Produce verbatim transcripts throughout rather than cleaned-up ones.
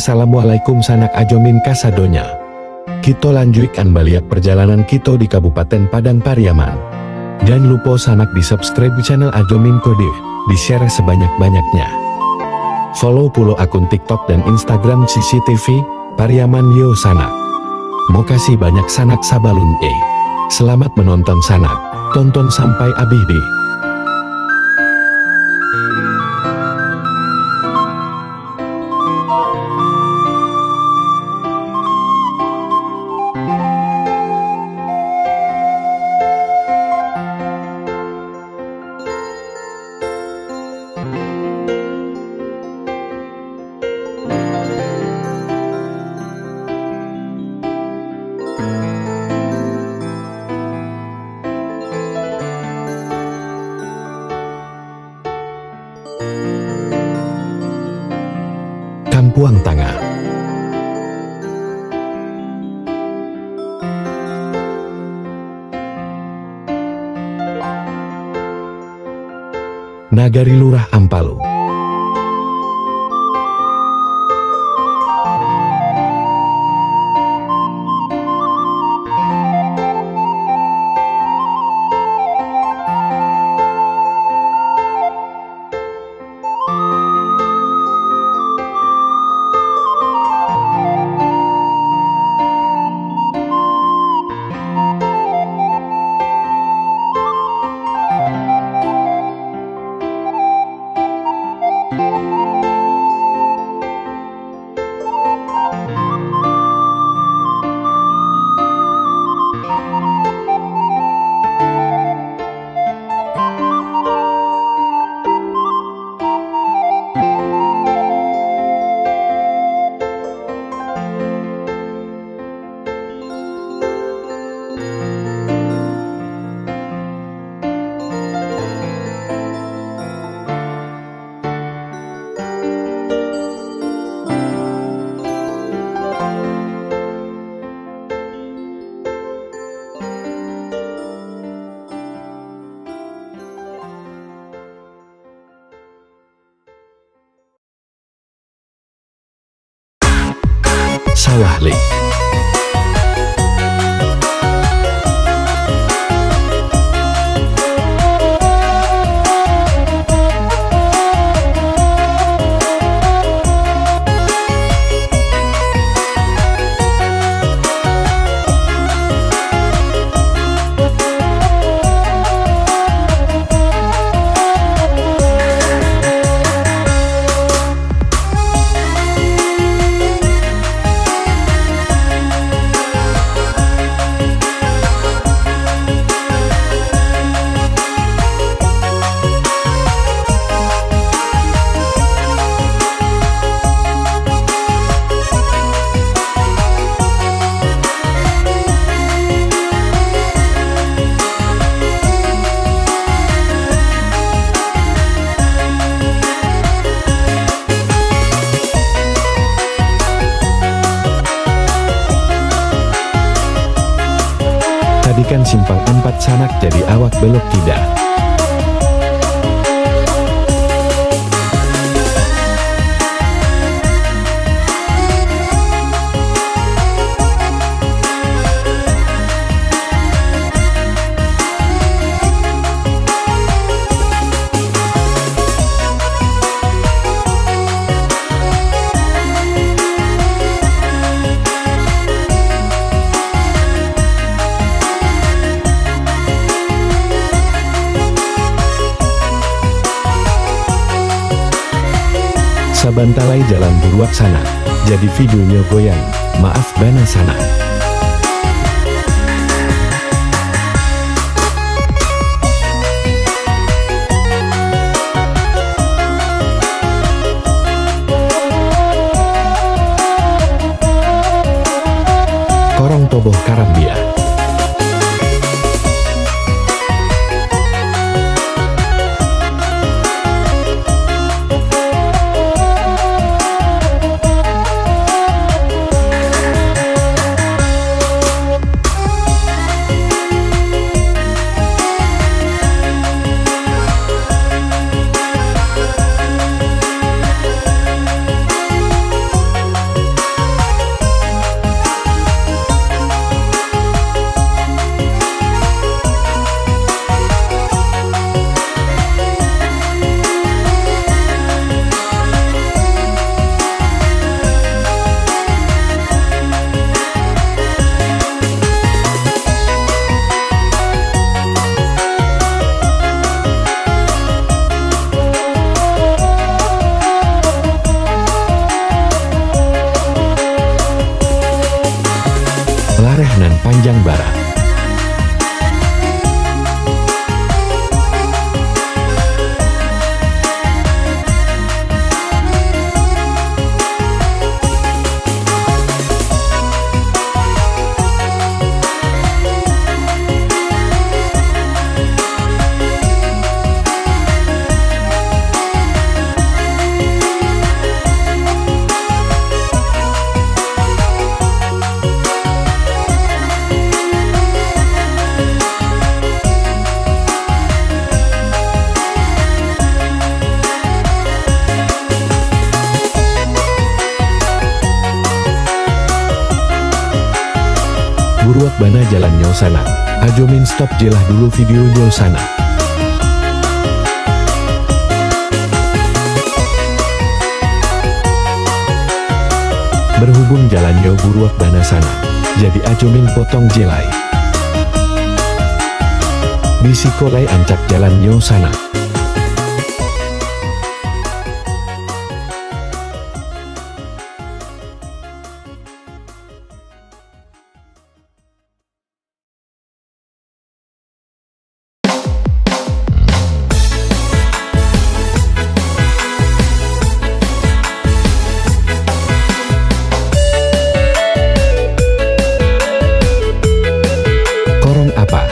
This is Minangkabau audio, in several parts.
Assalamualaikum sanak Ajo Min kasadonyo. Kito lanjuikan baliak parjalanan kito di Kabupaten Padang Pariaman. Jan lupo sanak di subscribe channel Ajo Min Kode, di share sebanyak-banyaknya. Follow pulo akun TikTok dan Instagram C C T V Pariaman yo sanak. Mokasih banyak sanak sabalun e. Selamat menonton sanak, tonton sampai abih di. Kampuang Tangah. Nagari Lurah Ampalu. Sawah Lek. Tadikan simpang ampat sanak jadi awak belok kida. Sabanta lai jalan buruak sanak, jadi videonyo goyang, maaf bana sanak. Korong Toboh Karambia. arah nan panjang bara. Buruak bana jalannyo sanak. Ajo min stop jelah dulu videonyo sanak. Berhubung jalannyo buruak bana sanak, jadi ajo min potong je lai. Di siko lai ancak jalannyo sanak. Korong apa?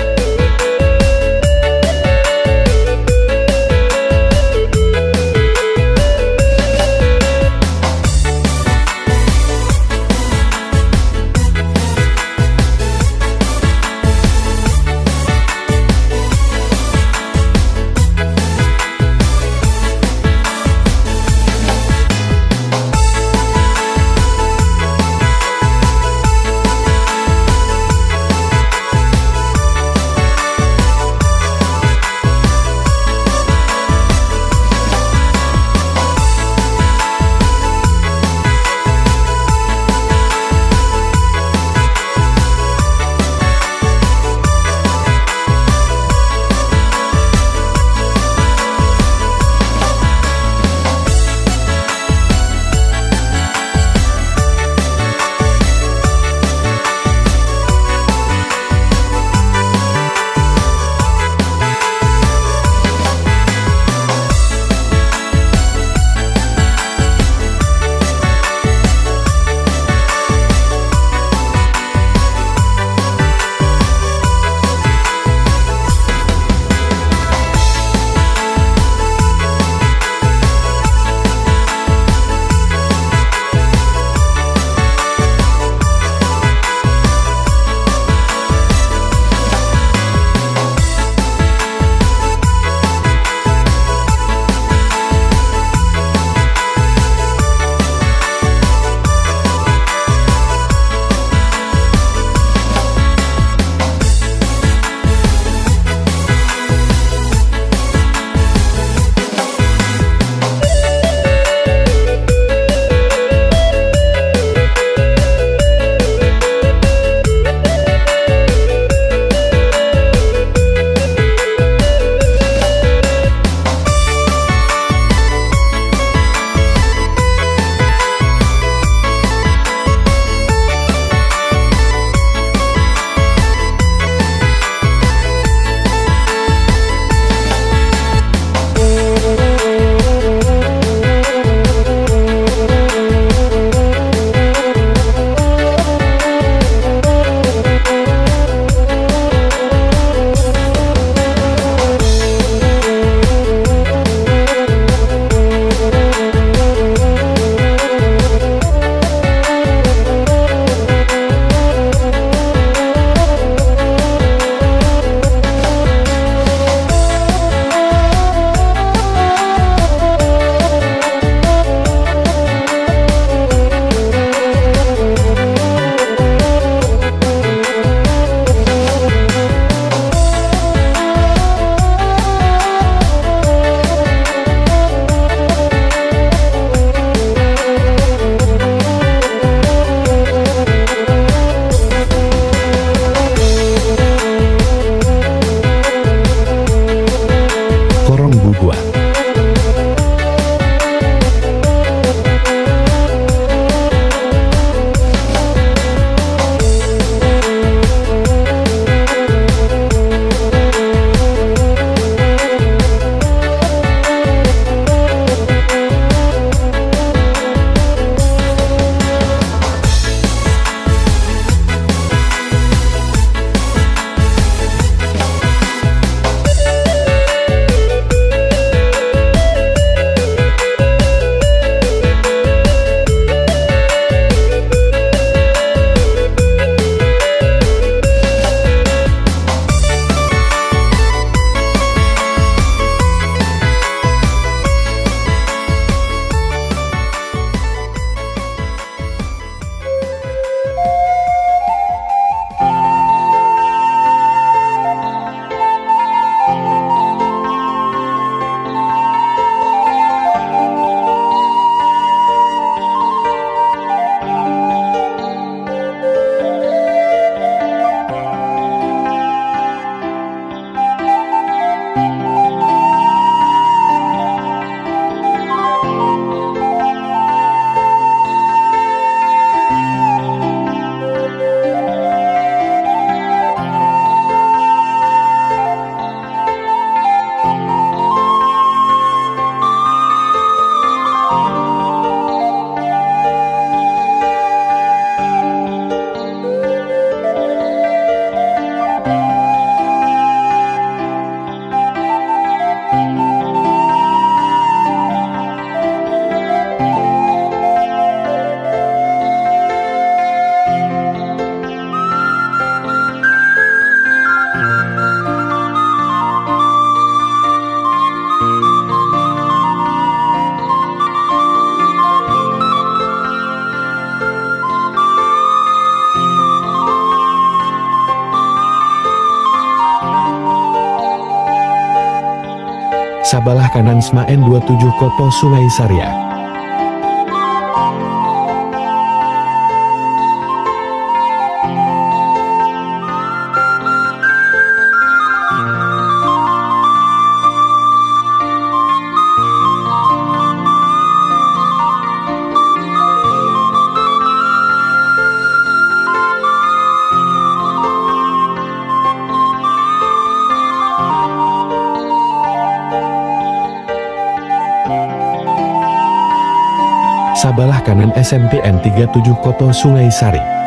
Sabalah kanan S M A N dua tujuh Koto Sungai Sariak. Sabalah kanan S M P N tiga tujuh Koto Sungai Sariak.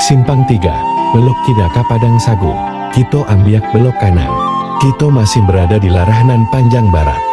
Simpang tiga, belok kida ka Padang Sagu. Kito ambiak belok kanan. Kito masih berada di Larah Nan Panjang Barat.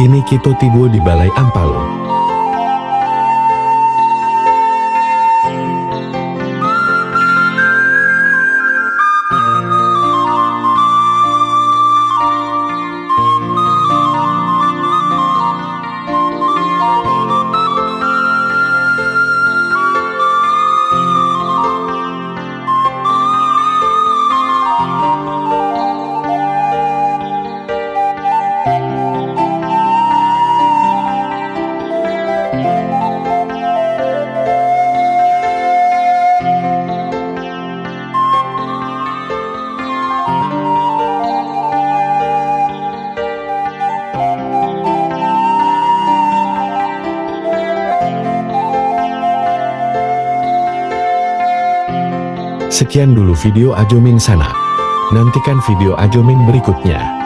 Kini kito tibo di Balai Ampalo. Sekian dulu video Ajo Min sanak. Nantikan video Ajo Min berikutnya.